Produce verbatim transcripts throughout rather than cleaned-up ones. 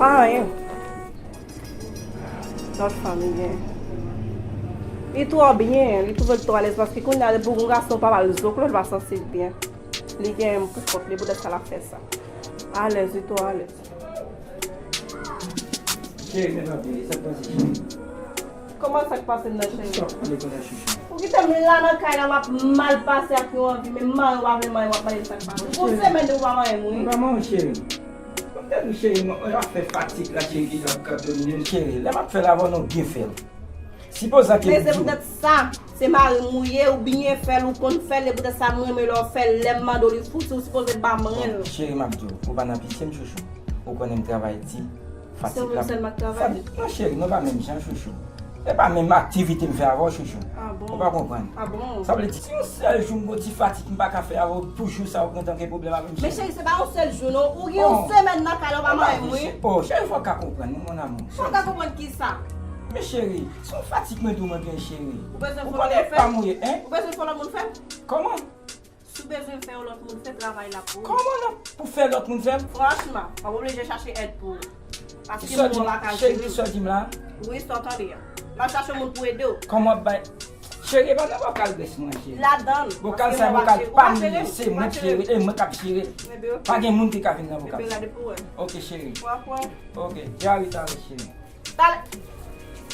Anyen. Lòt fanm li gen. Li twò byen, li twouve l twò alèz, paske kounye a depi yon gason pa ba l zoklo, li pa santi l byen. Li gen pou kont li, poutèt sa l ap fè sa. Alèz, li twò alèz. Cheri, men pa peye, sa k pase, cheri? Kòman sa k pase m nan, cheri? Sa w pale konsa, chouchou? Ou kite m la nan kay la, m ap mal pase ak yon anvi, men m mare w avè mare, w ap pale sa k pase. Pou semèn ou pa manyen m, wi. Mwen pa manyen w, cheri. Mwen te di w, cheri, mwen, mwen ap fè fatig la, cheri, ki ap domine m, cheri. Lè m ap fè l avè w, nou byen fè l. Sipoze ke m di w. Men se poutèt sa, se mari m ou ye, ou byen fè l, ou konn fè l, e poutèt sa m renmen lè w fè l, lè m mande w li fouti, ou sipoze ba mwen l. Bon, cheri, m ap di w, ou pa nan pitye m, chouchou. Ou konnen m travay di, fatig la. Se ou menm sèl m ap travay? Fatig, non, cheri, nou pa menm jan, chouchou. E pa menm aktivite m fè avè w, chouchou. Ah bon? Ou pa konprann. Ah bon? Sa vle di, si yon sèl jou m gon ti fatig m pa ka fè avè w, pou jou sa ou gen tanke pwoblèm avè m, cheri. Men cheri, se pa yon sèl jou, non. Ou gen yon semèn nan kay la, ou pa manyen m, wi. Oh, cheri, fò w ka konprann, mon amour. Fò w ka konprann kisa? Men cheri, se yon fatig mwen di w mwen gen, cheri. Ou bezwen fè yon lòt moun fè l? Ou konnen pa mwen, hein? Ou bezwen fè yon lòt moun fè l? Kòman? Si w bezwen fè yon lòt moun fè travay la pou ou. Kòman nan pou fè lòt moun fè l? Franchman, w ap oblije chache èd pou ou. Paske moun an pa ka jere w. Cheri, sa w di m la? Wi, sa w tande a. M ap chache moun pou ede w. Kòman w ap bay? Cheri, e pa nan vokal grès mwen, cheri. Ladan l. Vokal sa, vokal pa m li ye, se mwen k jere, e mwen k ap jere. Pa gen moun ki ka vin nan vokal sa. Ebyen, gade pou w wè. Ok, cheri. Ok, Jarita, cheri. Talè.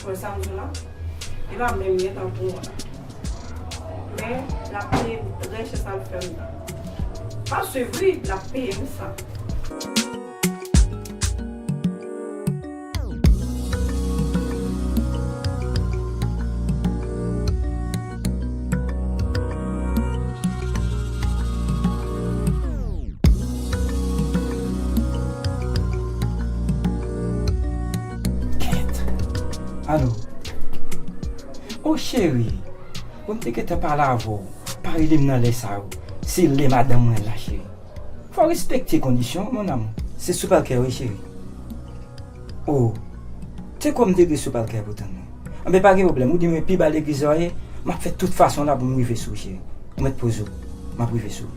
Wè sa m di w la? E pa menm gen tan pou mwen la. Men, l ap peye m trè chè sa l fè m nan. Pa swiv li, l ap peye m sa. Kèt. Alo. O cheri, bon, m te gentan pale avè w. Pa rele m nan lè sa yo. Se lè madanm mwen la, cheri. Fò w respekte kondisyon, mon amour. Se sou palkè, wi, cheri. O, te kwè m te rete sou palkè pou tann ou. Anben, pa gen pwoblèm. Ou di mwen pi ba legliz la w ye, m ap fè tout fason la pou m rive sou ou, cheri. Ou mèt poze w. M ap rive sou ou.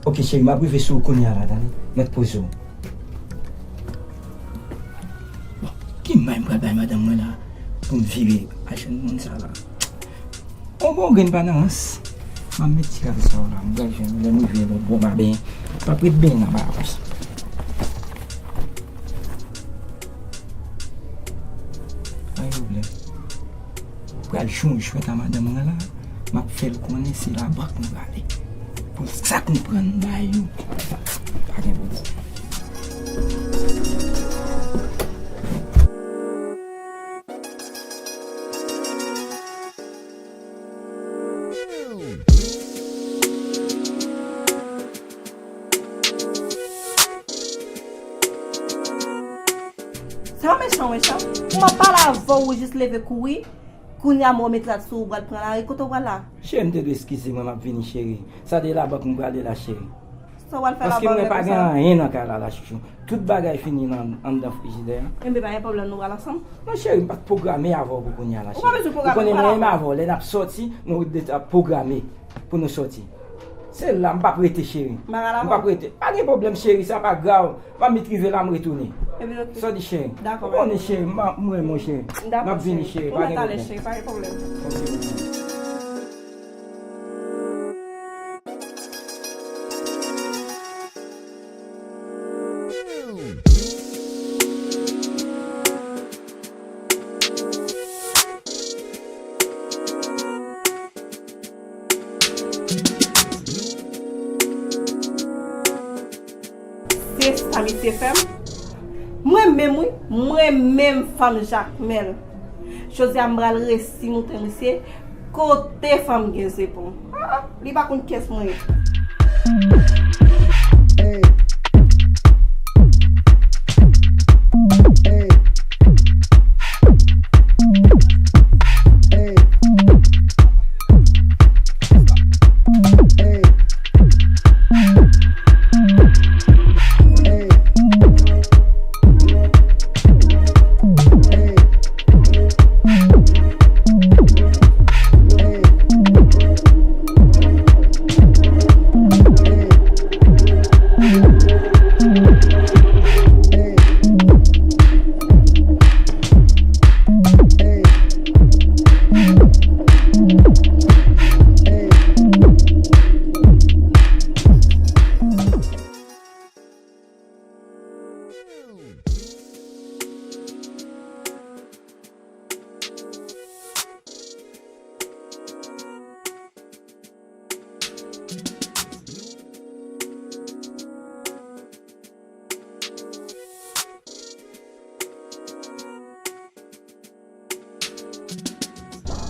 Ok, cheri, m ap rive sou ou kounye a la, tande. Mèt poze w. Bon, ki may m pral bay madanm mwen la pou m vire a jwenn moun sa la? On bon grenn pa nan rans. M ap met ti kafe sa w la. M pral jwenn lè m rive lòt bò m a benyen. M ap ret benyen nan bagay konsa. Pa gen pwoblèm. Pral jwe yon jwèt a madanm mwen la, m ap fè l konnen se labank mwen prale. Pou l sa konprann bagay yo. Pa gen pwoblèm. Sa yo mechan, mechan. Ou m ap pale avè w, ou jis leve kouri. Kounye a m wè w met rad sou ou, pral pran lari. Kote w pral la? Cheri, m te dwe eskize mwen, m ap vini, cheri. Sa de labank m prale la, cheri. Sa w al fè labank? Paske mwen pa gen anyen nan kay la, la, chouchou. Tout bagay fini nan, anndan frijidè a. Enben, pa gen pwoblèm, nou pral ansanm. Non, cheri, m pa t pwograme avè w pou kounye a la, cheri. Ou pa bezwen pwograme, ou pral ansanm. Ou konnen mwen menm avè w, lè n ap sòti, nou rete ap pwograme pou nou sòti. Se la, m p ap rete, cheri. M p ap rete. Pa gen pwoblèm, cheri, sa pa grav. M ap met rive la, m retounen. Ebyen, ok. Sa w di, cheri? Dakò. Ou konnen, cheri, m ap, m renmen w, cheri. M ap vini, cheri, pa gen pwoblèm. Dakò, cheri. Ou mèt ale, cheri, pa gen pwoblèm. Ok, ok. Se sa misye fè m. Mwen menm, wi, mwen menm fanm Jakmèl. Jodi a m pral resi moute misye kote fanm gen zepon. Ah, li pa konn kiyès mwen ye.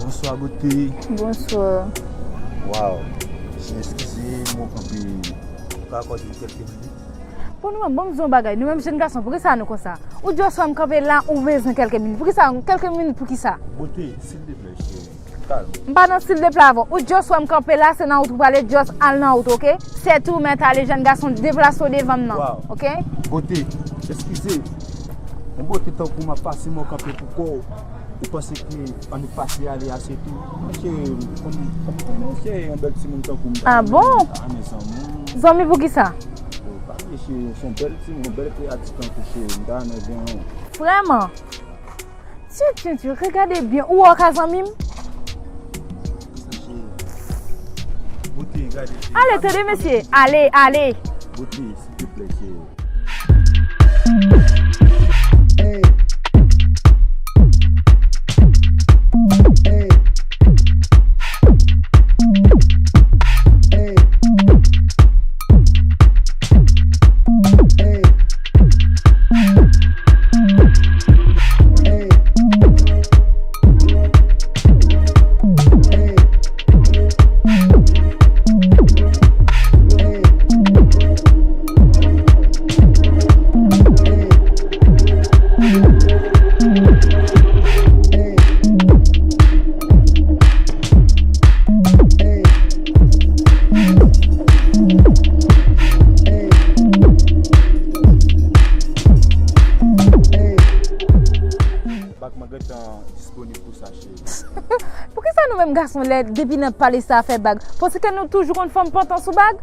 Bonswa, bote. Bonswa. Waw. Eskize m, mwen kanpe. Ou ka akòde m kèlke minit? Bon, nou menm, bon, m di yon bagay. Nou menm jèn gason, poukisa nou konsa? Ou just wè m kanpe la, ou bezwen kèlke minit. Poukisa? Kèlke minit poukisa? Bote, silvouplè, cheri. Kalm. M pa nan silvouplè avè w. Ou just wè m kanpe la, se nan wout ou prale, just al nan wout, oke? Sètou, mèt ale, jèn gason, deplase w devan m nan, oke? Bote, eskize. Yon bote tankou m ap pase, mwen kanpe pou kò w. Ou panse ke annik pase ale a se tou? Mwen cheri, m konn, m konn, mwen cheri, yon bèl timoun tankou m ta renmen. Ah bon? Ah, mezanmi. Zanmi, poukisa? Oh, pa vle cheri, se yon bèl timoun, yon bèl kreyati tankou cheri m ta renmen gen yon. Vrèman? Tchou, tchou, tchou, regade byen. Ou wè w ka zanmi m? Kisa cheri? Bote, gade cheri. Ale, tande mesye. Ale, ale. Bote, silvouplè, cheri. Bag mwen gentan disponib pou sa, cheri. Poukisa nou menm gason lè depi n ap pale sa afè bag? Paske nou toujou konn fanm pantan sou bag?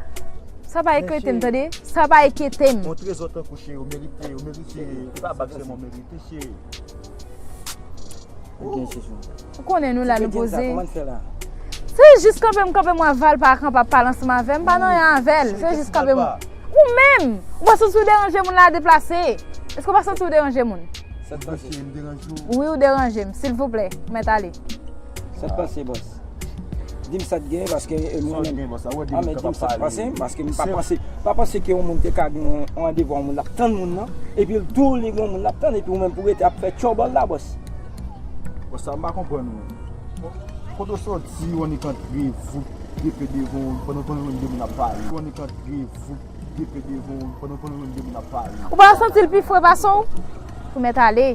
Sa pa enkyete m, tande? Sa pa enkyete m. Yon trezò tankou cheri, ou merite, ou merite. E pa bag sèlman ou merite, cheri. Ou konnen nou la, nou poze. Se jis kanpe m kanpe m wè Val pa kanpe ap pale ansanm avè m, pa nan anyen avè l. Se jis kanpe m. Ou menm, ou pa santi w deranje moun la deplase? Èske w pa santi w deranje moun? Sa k pase? Wi, ou deranje m, silvouplè, ou mèt ale. Sa k pase, bòs? Di m sa k gen, paske, e, mwen menm. Ah, men di m sa k pase, paske m pa panse, pa panse ke yon moun te ka gen yon randevou a yon moun l ap tann moun nan, epi l tou li gen yon moun l ap tann, epi ou menm pou rete ap fè tchòbòl la, bòs. Bòs, sa m pa konprann ou. Kote w soti, w annik antre, voup, depe devan w, pandan, pandan yon moun ap pale. W annik antre, voup, depe devan w, pandan, pandan yon moun ap pale. Ou pa santi l pi fre pase w? Ou mèt ale.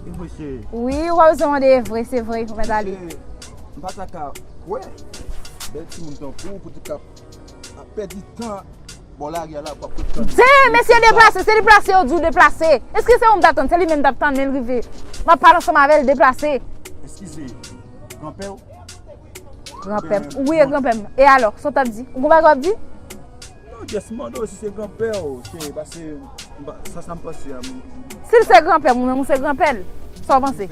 E vre, cheri. Wi, ou pa bezwen mande, e vre, se vre, ou mèt ale. Cheri, m pa ta ka kwè. Bèl timoun tankou w, pou di k ap, ap pèdi tan bò lari a la, pou ap fout tann. Se mesye deplase, se deplase, yo di w deplase. Èske se ou m t ap tann? Se li menm m t ap tann, men l rive. M ap pale ansanm avè l, deplase. Eskize, granpè w? Granpè m. Wi, e granpè m. E alò, sa w t ap di? Ou gon bagay w ap di? Non, just mande w si se granpè w, cheri, paske m pa, sa, sa m panse a. Si l se granpè m, ou menm ou se granpè l. Sa w panse?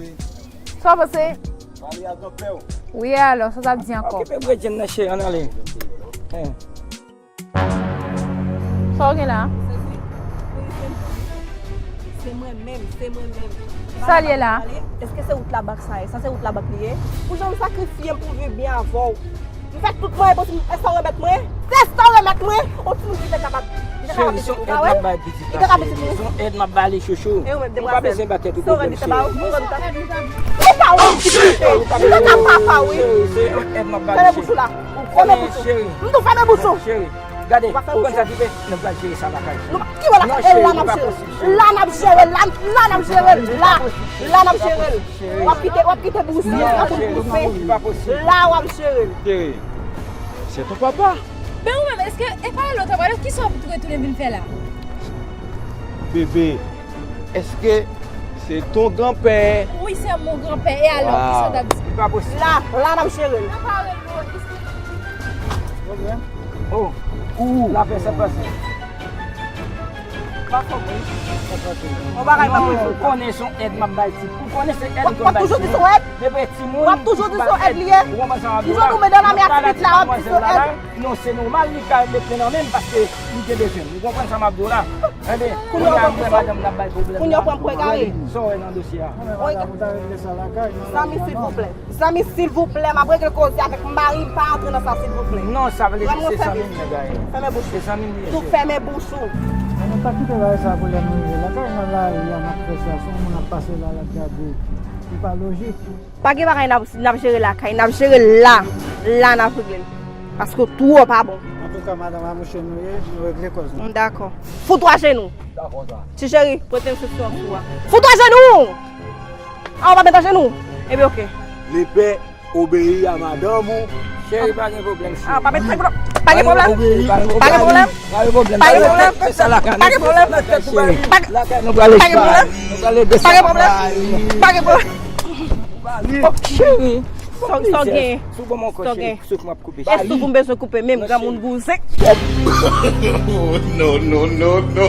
Sa w panse? Pale a granpè w. Wi, alò, sa w t ap di ankò? Okipe bredjenn nan, cheri, ann ale. Hein. Sa w gen la? Se mwen menm, se mwen menm. Sa l ye la? Èske se wout labak sa ye? Sa se wout labak li ye? Pou jan w sakrifye m pou m viv byen avè w. M fè tout mwayen posib, èske w remèt mwen? Se sa w remèt mwen? On timoun ki te kapab, ki te kapab pitit ou, pa wè? Li te kapab pitit mwen. Se yon èd m ap ba li, chouchou. E ou menm, demwazèl? Ou pa bezwen bat tèt ou pou mwen, cheri. Ou pa wè m ki pitit ou? Ou pa wè m ki pitit ou? Ou pa ka papa, wi. Cheri, se yon èd m ap ba li, cheri. Fèmen bouch ou la. Fèmen bouch ou. M di w fèmen bouch ou. Cheri, gade, ou konn sa ki fè? Nou pral jere sa lakay. Ki wè lakay? E la n ap jere l. La n ap jere l. La, la n ap jere l. La, la n ap jere l. W ap kite, w ap kite bousi an pou l boufe. La w ap jere l. Cheri, se ton papa. Men ou menm, èske e pa lòt anba lòt, kisa w retounen vin fè la? Bebe, èske se ton granpè? Wi, se mon granpè. E alò, kisa w t ap di? Li pa posib. La, la n ap jere l. Nan pa rele w, eskize. Oh, ou. Lapè sa pase. Pa fò mwen. On bagay pa posib. Ou konnen se yon èd m ap bay ti. Ou konnen se èd m bay ti. W ap toujou di se yon èd? Depi timoun. W ap toujou di se yon èd li ye. Ou konprann sa m ap di w la? Toujou goumen dan lame ak pitit la, w ap di se yon èd. Non, se nòmal li ka met men nan men m paske li te bezwen m. Ou konprann sa m ap di w la? Enben, kounye a mwen madanm n ap bay pwoblèm la. Kounye a w pran m pou egare. Sa w wè nan dosye a? Zanmi, silvouplè. Zanmi, silvouplè, m ap regle koze avèk mari m, pa antre nan sa, silvouplè. Non, sa vle di se zanmi m nèg la ye. Fèmen bouch ou. Se zanmi m li ye, cheri. Tou fèmen bouch ou. An nou pa kite bagay sa pou lè nou rive lakay, nan lari a n ap fè sa, se yon moun ap pase la, l ap gade. Li pa lojik. Pa gen bagay n ap, n ap jere lakay, n ap jere la. La n ap regle l. Paske w twò pa bon. Antouka, madanm, a mouche nou ye, nou regle kòz nou. Dakò. Fout ou ajenou. Dakò, sa. Ti cheri, prete m sou sou a. Fout ou ajenou! A, ou pa met ajenou? Ebyen, oke. Lepè, obeyi a madanm ou. Cheri, pa gen pwoblèm, cheri. A, pa met, pa gen pwoblèm. Pa gen pwoblèm. Pa gen pwoblèm. Pa gen pwoblèm. Pa gen pwoblèm. Pa gen pwoblèm. Pa gen pwoblèm. Pa gen pwoblèm. Pa gen pwoblèm. Oh, cheri. Sa w gen? Sou bon, mon kò, cheri. Sou m ap koupe. E sou pou m bezwen koupe menm, granmoun bouzen. No, no, no, no.